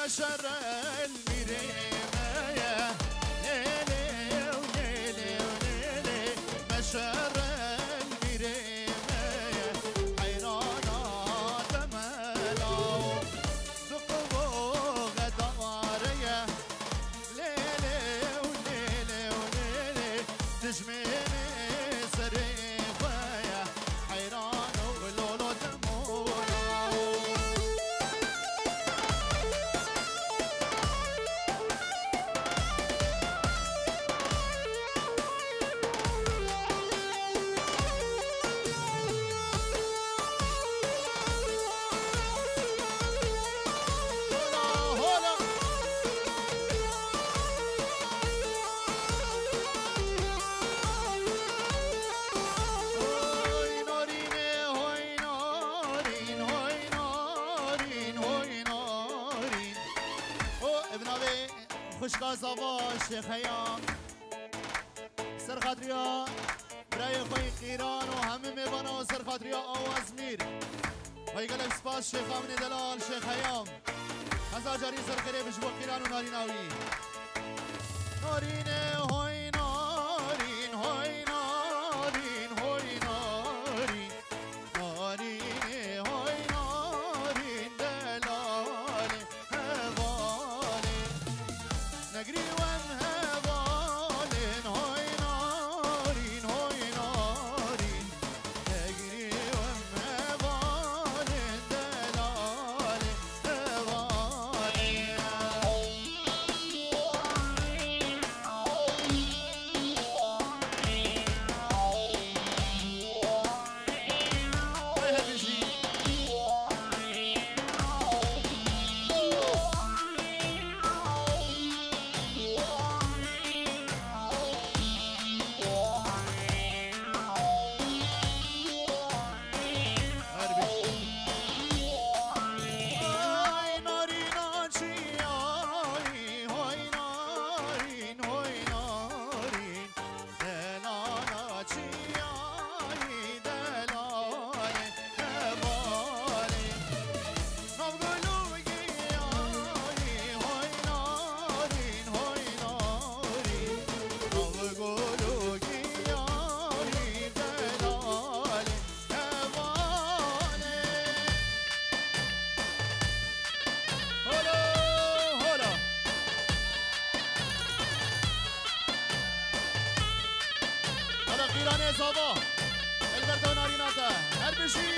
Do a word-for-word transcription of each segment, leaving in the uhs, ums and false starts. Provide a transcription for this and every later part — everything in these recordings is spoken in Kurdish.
Şerel mîrê me ye, lê lê û lê lê û lê lê. Me şerel mîrê me ye, heyrana demela û diqvo xedare ye. Lê lê û lê lê û lê lê. Dijminê serê xwe ye, heyran û lolo demona. Hola, hola. Hoy narînê, hoy narîn, hoy narîn, hoy narîn. O, ev navê xwişka zava Şêxeya. Ser xatriya birayê xwe yê Qîran û hemî mêvana û ser xatriya Awaz Mîr. Hey gelek spas Şêxa min ê delal, Şêx Heyam. Hezar carî ser xêrê bi ji bo Qîran û narîna wî. Narînê hoy narîn, hoy narîn, hoy narîn. Narînê hoy narîn delalê hevalê. Negrî wem hevalên hoy narîn, hoy narîn. Negrî wem hevalên delalê hevalê. Ay, narîna çiyayî, hoy narîn, hoy narîn. Delala çiyayî, delalê hevalê. Nav gul û giyayî, hoy narîn, hoy narîn. Nav gul û giyayî, delalê hevalê. Hola, hola. Hala Qîranê zava. Elberta û narîna te. Her bijî.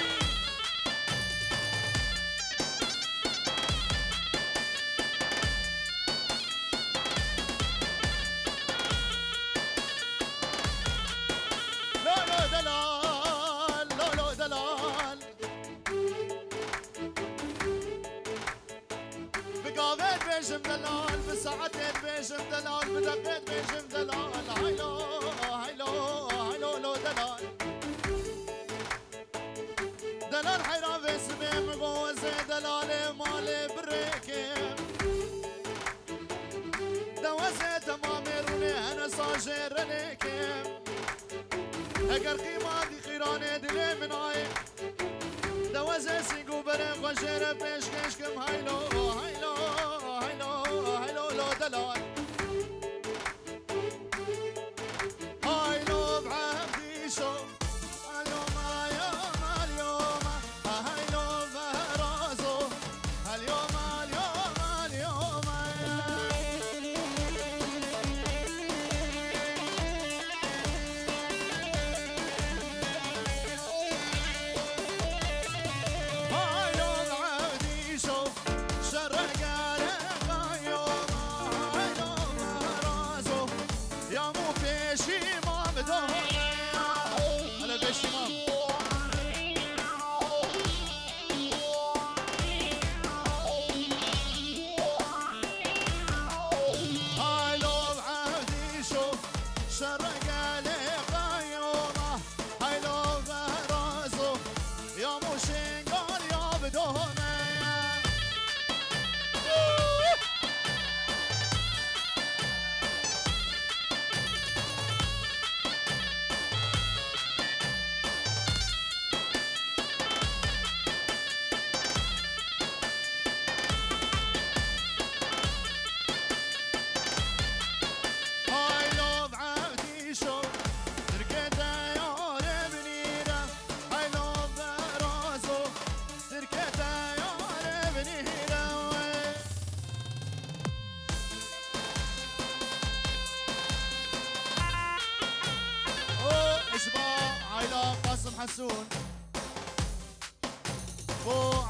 Lo, lo, delal, lo, lo, delal. Bi gavê dibêjim delal, bi saetê dibêjim delal, bi deqê dibêjim delal. Haylo, haylo, haylo, lo delal. Delal heyran vê sibê min got, ez ê delalê malê birêkê. Dewezê temamê rûnê hene sajê relêkê. Eger qîma dî Qîranê dilê min ayê. Dewezê sîng û berê xwe jê re pêşkêş kim. Haylo, haylo, haylo, haylo, lo delal. Haylo, bi Evdîşo. Alyoma, yoma, alyoma. Haylo, Verazo. Alyoma, alyoma, alyoma. Haylo, Evdîşo. Şeregere, haylo, haylo.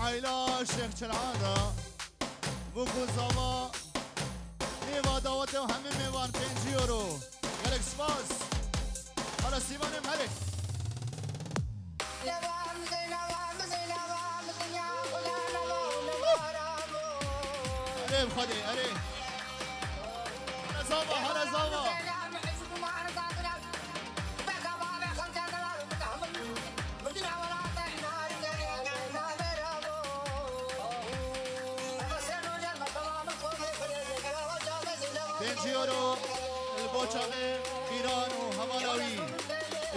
Ayla Şêx Çilhan de. Bûk û zava. Nêva dawetê û hemî mêvan pêncî euro. Gelek spas. Hala Sîvanê me herê. Erê bi Xwedê, erê. Hala zava, hala zava. Pêncî euro li bo çavê Qîran û hevala wî.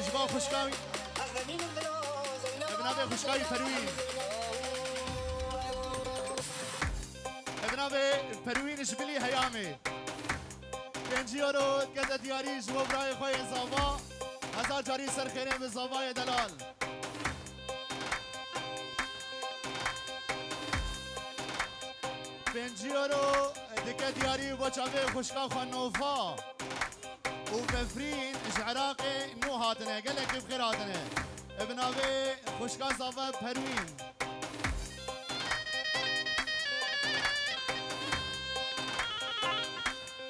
Ji bo xwişka wî. Bi navê xwişka wî Perwîn. Bi navê Perwîn ji bilî heyamê. Pêncî euro dikete diyarî ji bo birayê xwe yê zava. Hezar carî ser xêrê bi zavayê delal. Pêncî euro dike diyarî bo çavê xwişka xwe Nofa û Befrîn ji Iraqê nû hatine. Gelekî bi xêr hatine. Bi navê xwişka zava Perwîn.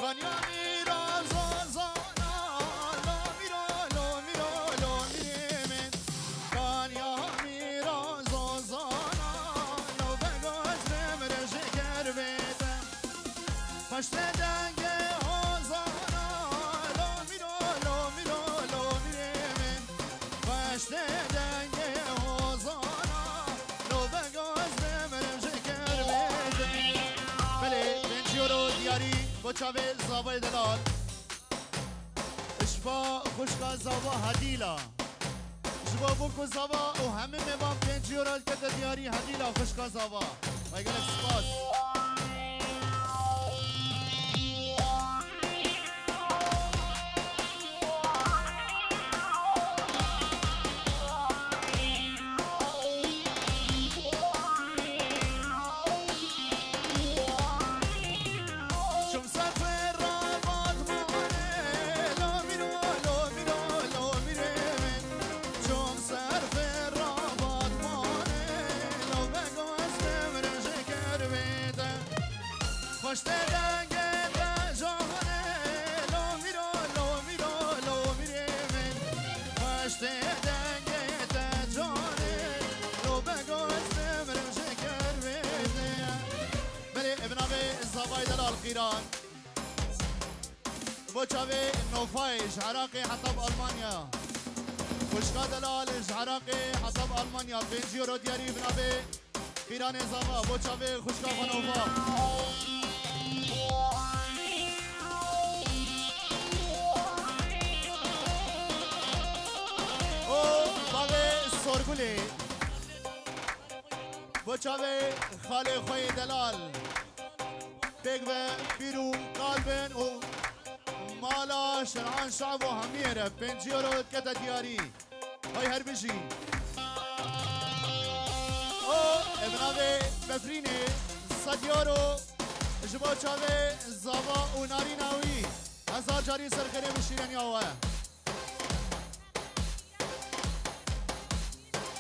Kanya mîra zozana, lo mîro, lo mîro, lo mîrê min. Kanya mîra zozana, lo be gözlüm rejê kerbete. Paşte dengê hozana, lo mîro, lo mîro, lo mîrê min. Paşte dengê hozana, lo be gözlüm rejê kerbete. Belê, pêncî euro diyarî bo çavê zavayê delal. Ji bo xwişka zava Hedîla. Ji bo bûk û zava û hemî mêvan pêncî euro dikete diyarî Hedîla xwişka zava. Vay gelek spas. Çum ser ferra batmane, lo mîro, lo mîro, lo mîrê min. Çum ser ferra batmane, lo be gözlüm rejê kerbete. Xweş te dengê te canê, lo mîro, lo mîro, lo mîrê min. Xweş te dengê te canê, lo be gözlüm rejê kerbete. Belê, bi navê zavayê delal Qîran. Bo çavê Nofayê ji Iraqê heta bi Almanya. Xwişka delal ji Iraqê heta bi Almanya. Pêncî euro diyarî bi navê Qîranê zava. Bo çavê xwişka xwe Nofa. O bavê Sorgulê. Bo çavê xalê xwe yê delal. Pêk ve pîr û kal bin û mala Şerhan Şav û hemiyê re pêncî euro dikete diyarî. Hay her bijî. O, e, bi navê Befrînê sed euro ji bo çavê zava û narîna wî. Hezar carî ser xêrê û şîreniya we.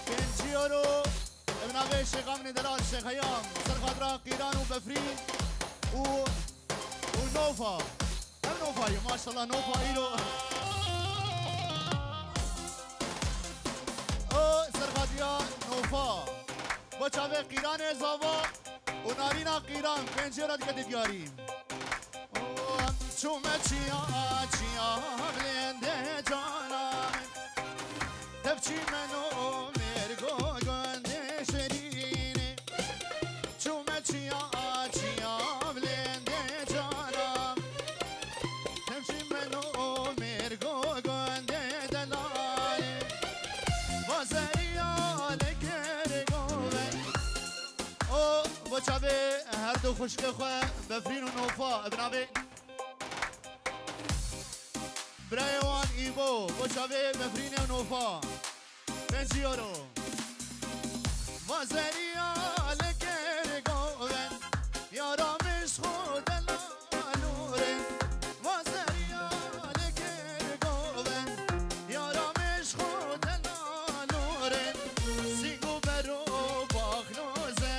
Pêncî euro, e, bi navê Şêx Amînê Delal, Şêx Heyam, ser xatira Qîran û Befrîn û, û Nofa. Ev Nofa ye, maşallah, Nofa îro. O, ser xatira Nofa. Bo çavê Qîranê zava û narîna Qîran, pêncî euro dikete diyarî. Çûme çiya, çiya bilêndê cana min. Tevçî meno mêrgo gundê şirînê. Çûme çiya, çiya bilêndê cana min. Tevçî meno mêrgo gundê delalê. Vazeriya lê kêrê govend. O, bo çavê her du xwişkê xwe Befrîn û Nofa, bi navê birayê wan Îbo, bo çavê Befrînê û Nofa. Pêncî euro. Vazeriya lê kêrê govend, yara min ji xwe delal nûrê. Vazeriya lê kêrê govend, yara min ji xwe delal nûrê. Sîngo bero baxno ze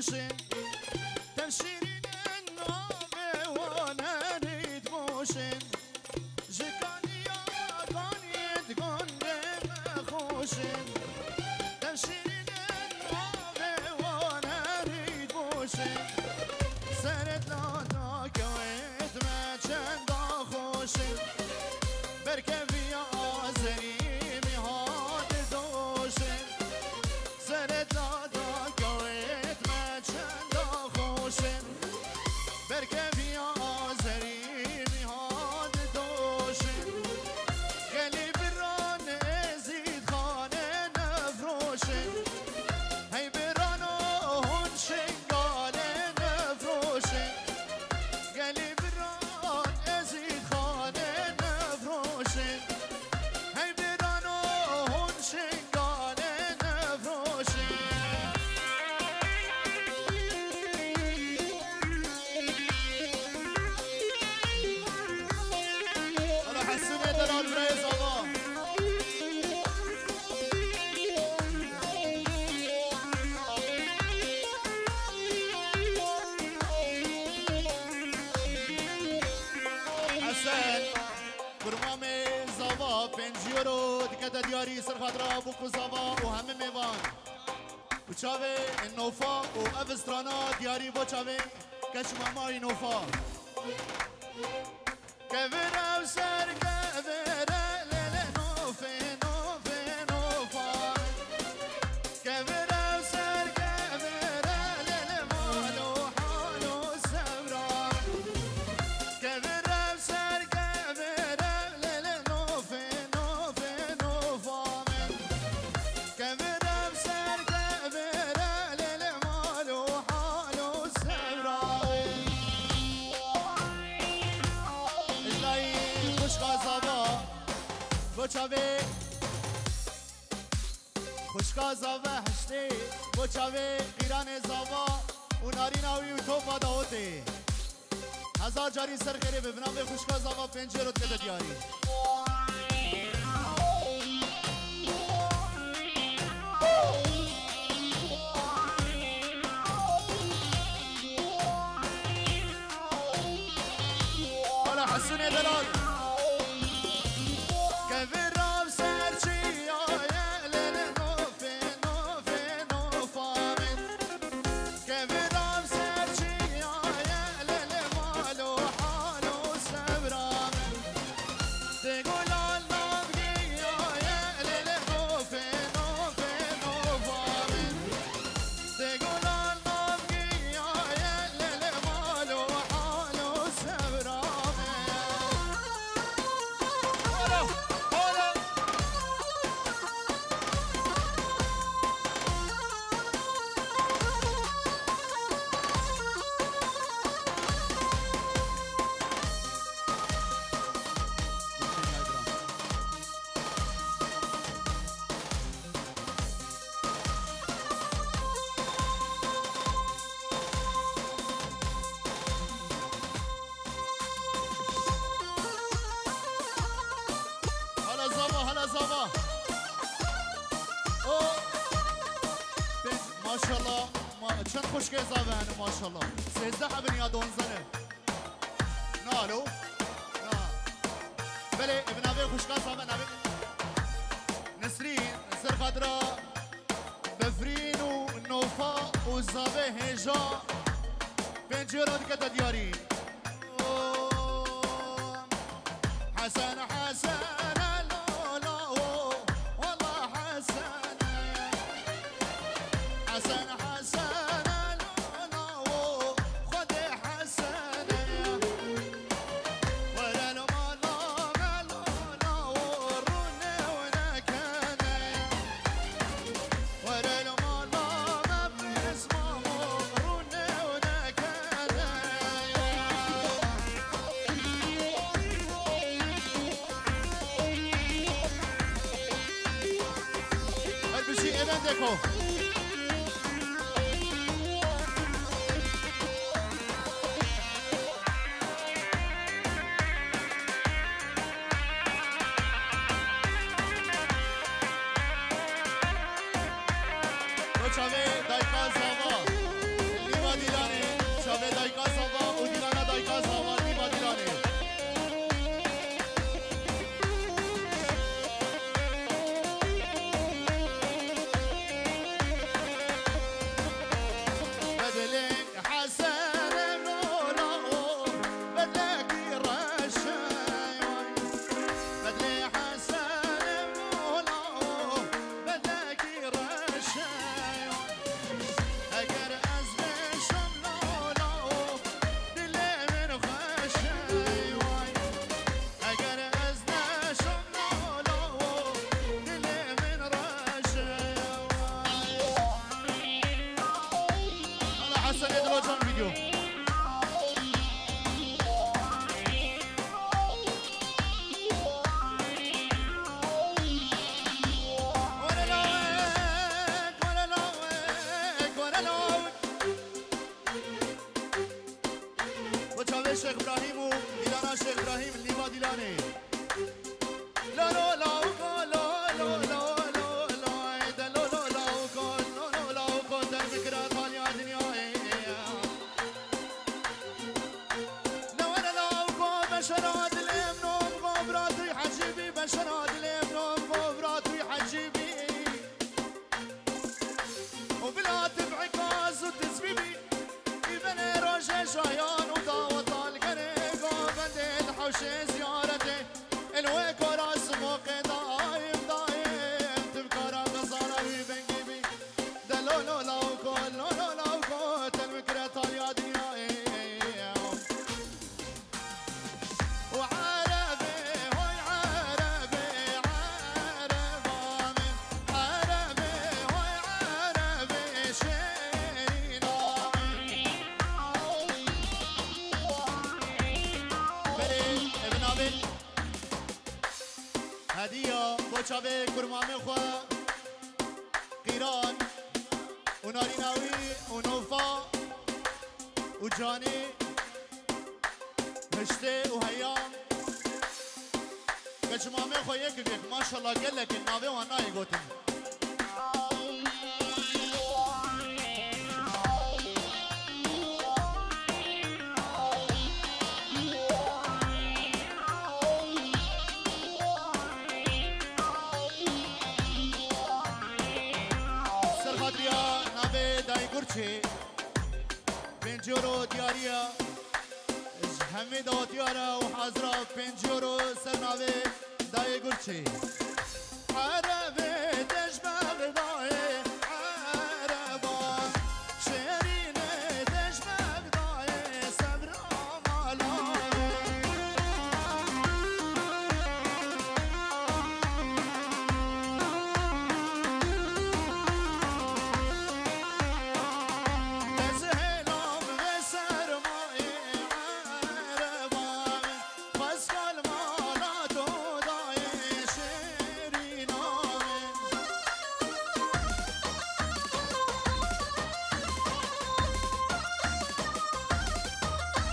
Tev şîrîn in navê wan herî digoşin. Ji kaniya kanî di gundê me xweş in. Tev şîrîn in navê wan herî digoşin. Serê dilata kewêt me çenda xweş in. Berkeviya azerî mîha didoşin. Serê dilata kewêt me çenda xweş in. Berkeviya azerî mîha didoşin. Gelî biran Êzîd Xanê nefroşin. Hey birano hûn Şingalê nefroşin. Gelî biran Êzîd Xanê nefroşin. Hey birano hûn Şingalê nefroşin. Ala Hesûnê delal birayê zava. Hesen, kurmamê zava pênc euro dikete diyarî ser xatira bo ku zava û hemî mêvan. Û çavê Nofa û ev strana diyarî bo çavê keç mamayî Nofa. Kevir ev ser kevire lê lê nofê, nofê, nofa. Kevir ev ser kevire lê lê malo halo sevra. Kevir ev ser kevire lê lê nofê, nofê, nofa min. Kevir ev ser kevire lê lê malo halo sevra. Îlayî xwişka zava, bo çavê xwişka zava heştê, bo çavê qîranê zava û narîna wî û topa dawetê. Hezar carî ser xêrê be, bi navê xwişka zava pêncê ro dikete diyarî. Hala Hesûnê delal. Kevir rav ser çiyaye, lê lê nofê, nofê, nofa min. Kevir rav ser çiyaye, lê lê malo halo sevra min. Tê gulan nav giyaye, lê lê nofê, nofê, nofa min. Tê gulan nav giyaye, lê lê malo halo sevra min. Hala, hala. Hala zava, hala zava. O. Pênc, maşallah. Ma-, çend xwişkê zave hene, maşallah. Sêzdeh hebin ya donzdeh ne. Na, alo? Na. Belê, bi navê xwişka zave navê Nesrîn, ser xatira Befrîn û Nofa û zave hêja pênc euro dikete diyarî. Hesen, Hesen, lo, lo, wala Hesen. Hesen, Hesen, lo, lo, Xwedê Hesen. Were lo mala me, lo, lo, rûne were kene. Were lo mala me, pîrs mamo, rûne were kene. Her bijî Êvendeko. Koça vê dayka zava. Yo. Bo çavê Şêx Îbrahîm û Dîlana Şêx Îbrahîm, Lîva Dîlanê. Lo, lo, lauko, lo, lo, lo, lo, lo, ê de lo, lo, lauko, lo, lo, lauko, te min kira taliya dinyayê. Ne were lauko, beşera dilêm nom govra tu hecîbî, beşera dilêm nom govra tu hecîbî. û bila tib'î kaz û tisbî bî. Îvenê rojê şayan û daweta li gerê govendê di hewşê ziyaretê. Ên wê kora simoqê daîm, daîm tim kara bezara wî vengî bî. De lo lo lawko, lo lo lawko, te min kire taliya dinyayê. وعربي، هوي عربي، عربة من عربي، هوي عربي، شيرين. Belê, ev navê hediya bo çavê kurmamê xwe, Qîran û narîna wî û Nofa û Canî. Hiştê û Heyam. Keçimamê xwe yek bi yek, maşallah, gelek in, navê wan nayê gotin. Ser xatriya navê dayê Gurçê. Pênc euro diyariya ji hemî dawetiyara û hazira pênc euro ser navê dayê Gurçê. Erebê te ji Bexdayê, ereba şêrînê te ji Bexdayê, sebra mala.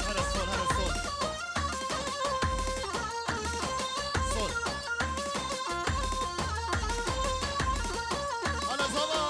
Here sol, here sol. Sol. Hala zava.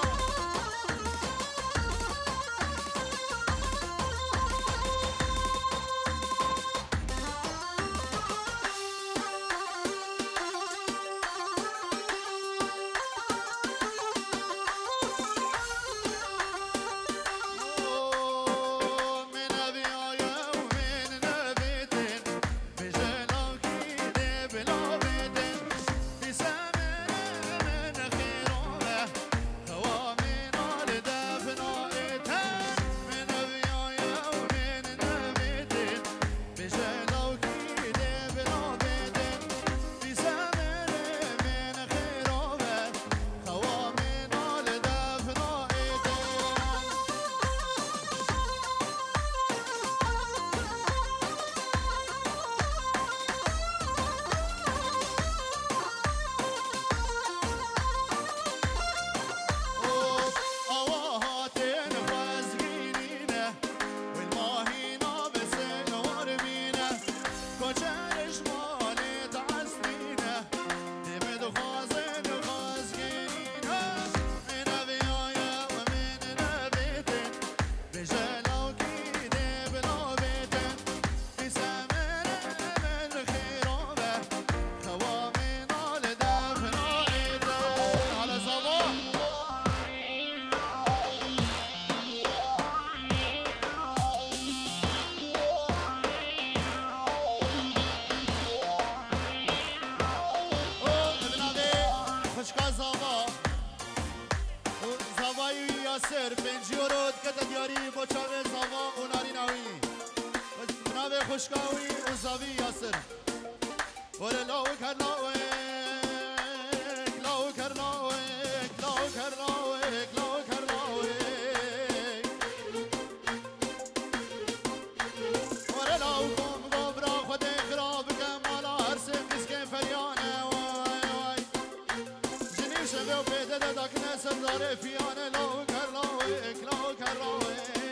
Xwişka Zava û zavayî wî Yasir, pêncî euro dikete diyarî bo çavê Zava û narîna wî. Bi navê xwişka wî û zavî Yasir. Were lawik her lawik, lawik her lawik, lawik her lawik, lawik her lawik. Leo pê de de dakine ser darê fiyane, law kerlawek, law kerlawek.